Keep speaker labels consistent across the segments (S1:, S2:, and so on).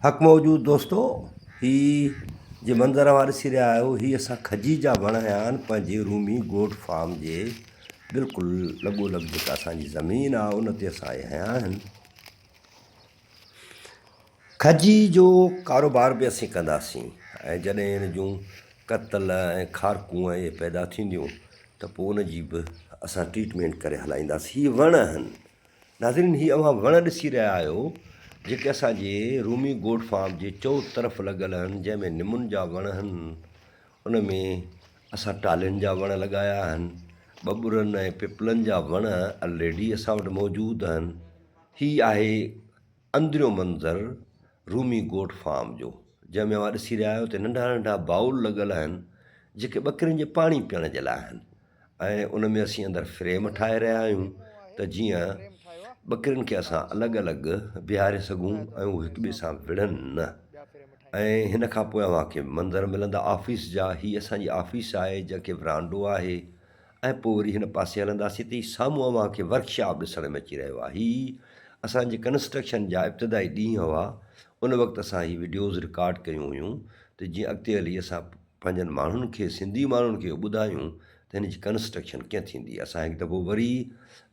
S1: حق موجود دوستو هي جي منظر اوهان ڏسي رهيا آهيو هي اسان کجي جا وڻ هنيا آهن پنهنجي رومي گوٽ فارم جي بلڪل لڳو لڳ جيڪا اسان جي زمين آهي ان تي اسان اهي هنيا آهن کجي جو ڪاروبار به اسين ڪنداسين ۽ جڏهن ان جون ڪتل ۽ کارڪون ۽ اهي پيدا ٿينديون ته پوء ان جي به اسان ٽريٽمينٽ ڪري هلائينداسين هي وڻ آهن ناظرين هي اوهان وڻ ڏسي رهيا آهيو جيڪي اسان جي رومي گوٽ فارم جي چئو طرف لڳل آهن جنهن ۾ نمن جا وڻ آهن ان ۾ اسان ٽالهين جا وڻ لڳايا آهن ٻٻرن ۽ پپلن جا وڻ الريڊي اسان وٽ موجود آهن هي آهي اندريون منظر رومي گوٽ فارم جو جنهن ۾ اوهان ڏسي رهيا آهيو ته ننڍا ننڍا بائول لڳل آهن جيڪي ٻڪرين جي پاڻي پيئڻ جي لاء آهن ۽ ان ۾ اسين اندر فريم ٺاهي رهيا آهيون ته جيئن ٻڪرين کي اسان الڳ الڳ بيهاري سگهون ۽ هو هڪ ٻئي سان وڙهن نه ۽ هن کان پوء اوهان کي منظر ملندا آفيس جا هي اسان جي آفيس آهي جنهن کي ورانڊو آهي ۽ پوء وري هن پاسي هلنداسين ته هي سامهون اوهان کي ورڪشاپ ڏسڻ ۾ اچي رهيو آهي هي اسان جي ڪنسٽرڪشن جا ابتدائي ڏينهن هئا ان وقت اسان هي وڊيوز رڪارڊ ڪيون هيون ته جيئن اڳتي هلي اسان پنهنجن ماڻهن کي سنڌي ماڻهن کي اهو ٻڌايون ته هن جي ڪنسٽرڪشن ڪيئن ٿيندي اسان هڪ دفعو وري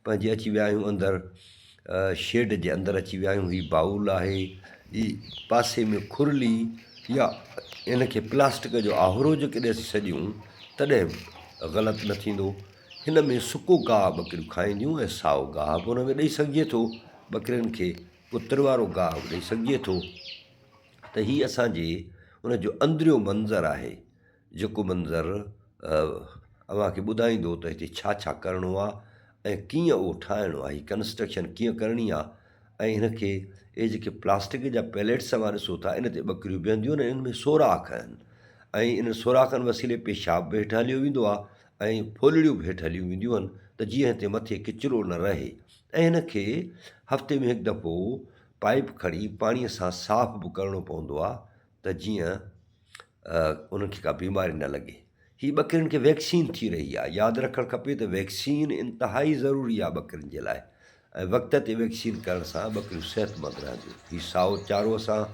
S1: پنهنجي اچي ويا آهيون اندر شيڊ جي اندر اچي ويا آهيون هي بائول آهي هي پاسي ۾ کرلي يا ان کي پلاسٽڪ جو آهرو جيڪڏهن اسين سڏيون تڏهن به غلط نه ٿيندو هن ۾ سڪو گاهه ٻڪريون کائينديون ۽ سائو گاهه به ان ۾ ڏئي سگهجي ٿو ٻڪرين کي ڪتر وارو گاهه به ڏئي سگهجي ٿو ته هي اسان جي ان جو اندريون منظر آهي جيڪو منظر اوهان کي ٻڌائيندو ته هتي ڇا ڇا ڪرڻو آهي ۽ ڪيئن اهو ٺاهڻو آهي هي ڪنسٽرڪشن ڪيئن ڪرڻي آهي ۽ هن کي اهي جيڪي پلاسٽڪ جا پيليٽس اوهان ڏسو ٿا ان تي ٻڪريون بيهنديون آهن ان ۾ سوراخ آهن ۽ انهن سوراخن وسيلي پيشاب به هيٺ هليو ويندو آهي ۽ ڦولڙيون به هيٺ هليون وينديون آهن ته جيئن هتي مٿي ڪچرو نه رهي ۽ هن کي هفتي ۾ هڪ دفعو پائيپ کڻي پاڻيء سان صاف به ڪرڻو پوندو آهي ته جيئن انهن کي ڪا بيماري نه لڳي. هي ٻڪرين کي ويڪسين ٿي رهي آهي. ياد رکڻ کپي ته ويڪسين انتهائي ضروري آهي ٻڪرين جي لاء ۽ وقت تي ويڪسين ڪرڻ سان ٻڪريون صحتمند رهنديون. هي سائو چارو اسان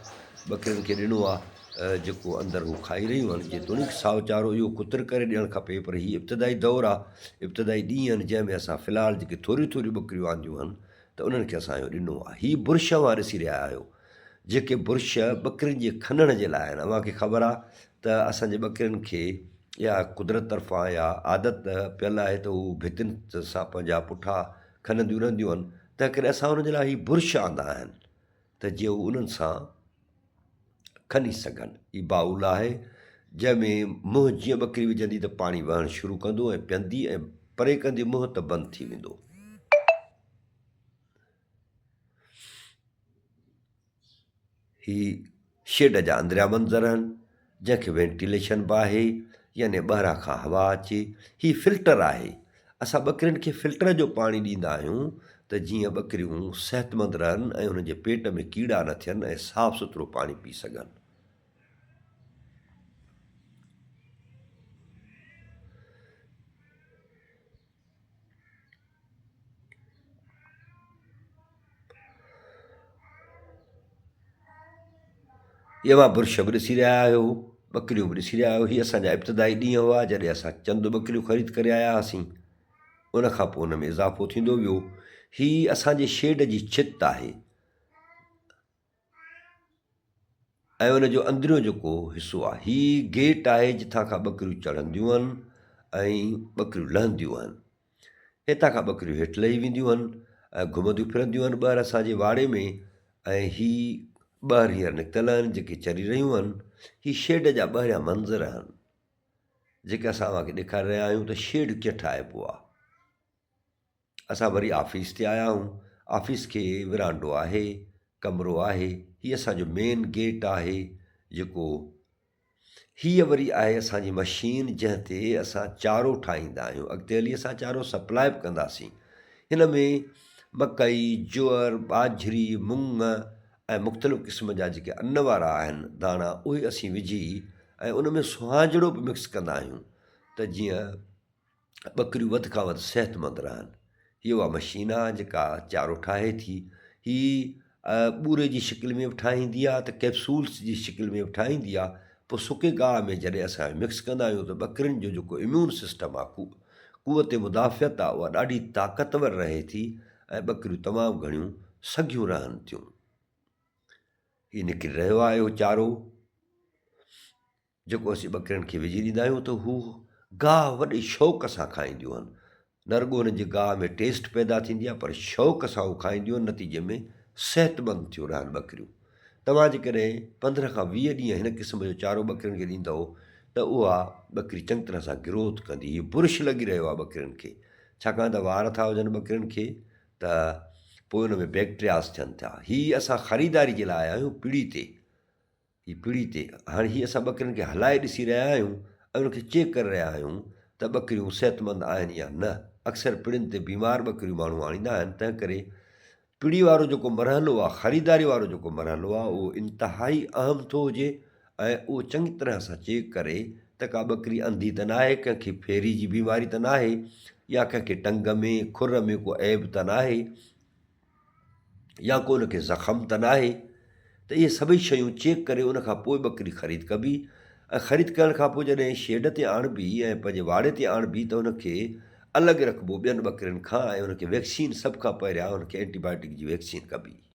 S1: ٻڪرين کي ڏنو آهي جيڪو اندر هو کائي رهيون آهن. جيتوڻيڪ سائو چارو اهو ڪتر ڪري ڏيڻ کپي پر هي ابتدائي دور آهي، ابتدائي ڏينهن آهن جنهن ۾ اسان في الحال جيڪي ٿوريون ٿوريون ٻڪريون آنديون آهن ته انهن کي اسان اهو ڏنو آهي. هي برش اوهان ڏسي رهيا آهيو، جيڪي برش ٻڪرين جي کنڻ جي لاء آهن. اوهان کي خبر آهي ته اسان جي ٻڪرين کي اها قدرت طرفان اها عادت پيل آهي ته هو ڀتين سان پنهنجا پٺا کننديون رهنديون آهن، تنهنڪري اسان انهن جي لاء هي برش آندا آهن ته جيئن هو انهن سان کني سگهن. هي بائول آهي، جنهن ۾ منهن جيئن ٻڪري وجهندي ته پاڻي وهڻ شروع ڪندو ۽ پيئندي ۽ پري ڪندي منهن ته بند ٿي ويندو. هي شيڊ جا اندريان منظر آهن، جنهن کي وينٽيليشن به آهي يعني ٻاهران کان هوا اچي. هي فلٽر آهي. اسان ٻڪرين کي فلٽر جو پاڻي ڏيندا آهيون ته جيئن ٻڪريون صحتمند رهن ۽ انهن جي پيٽ ۾ ڪيڙا نه ٿين ۽ صاف سٿرو پاڻي پي سگهن. اوهان برش به ڏسي رهيا آهيو، ٻڪريون به ڏسي رهيا آهيو. هي اسان جا ابتدائي ڏينهن هئا جڏهن اسان چند ٻڪريون خريد ڪري آيا هئاسين. ان کان پوء ان ۾ اضافو ٿيندو ويو. هي اسان جي شيڊ جي ڇت آهي ۽ ان جو اندريون جيڪو حصو آهي. هي گيٽ آهي جتان کان ٻڪريون چڙهنديون آهن ۽ ٻڪريون لهنديون آهن. هتان کان ٻڪريون هيٺ لهي وينديون آهن ۽ گهمنديون ڦرنديون آهن ٻاهر اسان جي واڙي ۾ ۽ هي ٻاهر هينئر نڪتل آهن جيڪي چري رهيون آهن. هي شيڊ جا ٻاهريان منظر آهن جيڪي اسان اوهان کي ڏيکاري رهيا آهيون ته شيڊ ڪيئن ٺاهبو آهي. اسان وري آفيس تي آيا آهيون. آفيس کي ورانڊو آهي، ڪمرو آهي. هي اسان جو مين گيٽ آهي جيڪو هيء وري آهي اسان جي مشين جنهن تي اسان چارو ٺاهيندا آهيون. اڳتي هلي اسان چارو سپلاء به ڪنداسين. هن ۾ مڪئي، جوئر، ٻاجهري، مڱ ۽ مختلف قسم جا جيڪي ان وارا آهن داڻا اهي اسين وجهي ۽ ان ۾ سهانجڙو به مڪس ڪندا آهيون ته جيئن ٻڪريون وڌ کان وڌ صحتمند رهن. هيء اها مشين آهي جيڪا چارو ٺاهي ٿي. هي ٻوري جي شڪل ۾ به ٺاهيندي آهي ته ڪيپسولس جي شڪل ۾ به ٺاهيندي آهي پوء سڪي گاهه ۾ جڏهن اسان مڪس ڪندا آهيون ته ٻڪرين جو جيڪو اميون سسٽم آهي قوت مدافعت آهي اها ڏاڍي طاقتور رهي ٿي ۽ ٻڪريون تمام گهڻيون سگهيون رهن ٿيون. هي نڪري رهيو آهي اهو چارو. جيڪو اسين ٻڪرين کي وجهي ڏيندا آهيون ته هو گاهه وڏي شوق سان کائينديون آهن. نه رڳو هنن جي گاهه ۾ ٽيسٽ پيدا ٿيندي آهي پر شوق سان هو کائينديون آهن نتيجي ۾ صحتمند ٿيون رهن ٻڪريون. توهان جيڪڏهن 15 کان 20 ڏينهن هن قسم جو چارو ٻڪرين کي ڏيندؤ ته اها ٻڪري چڱي طرح سان گروٿ ڪندي. هي برش لڳي رهيو آهي ٻڪرين کي ڇاڪاڻ ته وار ٿا هجن ٻڪرين کي ته پوء ان ۾ بيڪٽرياز ٿين ٿا. هي اسان خريداري جي لاء آيا آهيون پڙي تي. هي پڙي تي هاڻي هي اسان ٻڪرين کي هلائي ڏسي رهيا آهيون ۽ ان کي چيڪ ڪري رهيا آهيون ته ٻڪريون صحتمند آهن يا نه. اڪثر پڙين تي بيمار ٻڪريون ماڻهو آڻيندا آهن تنهن ڪري پڙي وارو جيڪو مرحلو آهي خريداري وارو جيڪو مرحلو آهي اهو انتهائي اهم ٿو هجي ۽ اهو چڱي طرح سان چيڪ ڪري ته ڪا ٻڪري انڌي ته ناهي ڪنهن کي ڦيري جي بيماري ته ناهي يا ڪنهن کي ٽنگ ۾ کر ۾ ڪو عيب ته ناهي. يا ڪو ان کي زخم ته ناهي ته اهي سڀئي شيون چيڪ ڪري ان کان پوء ٻڪري خريد ڪبي ۽ خريد ڪرڻ کان پوء جڏهن شيڊ تي آڻبي ۽ پنهنجي واڙي تي آڻبي ته ان کي الڳ رکبو ٻين ٻڪرين کان ۽ ان کي ويڪسين سڀ کان پهريان ان کي اينٽي بايوٽڪ جي ويڪسين ڪبي.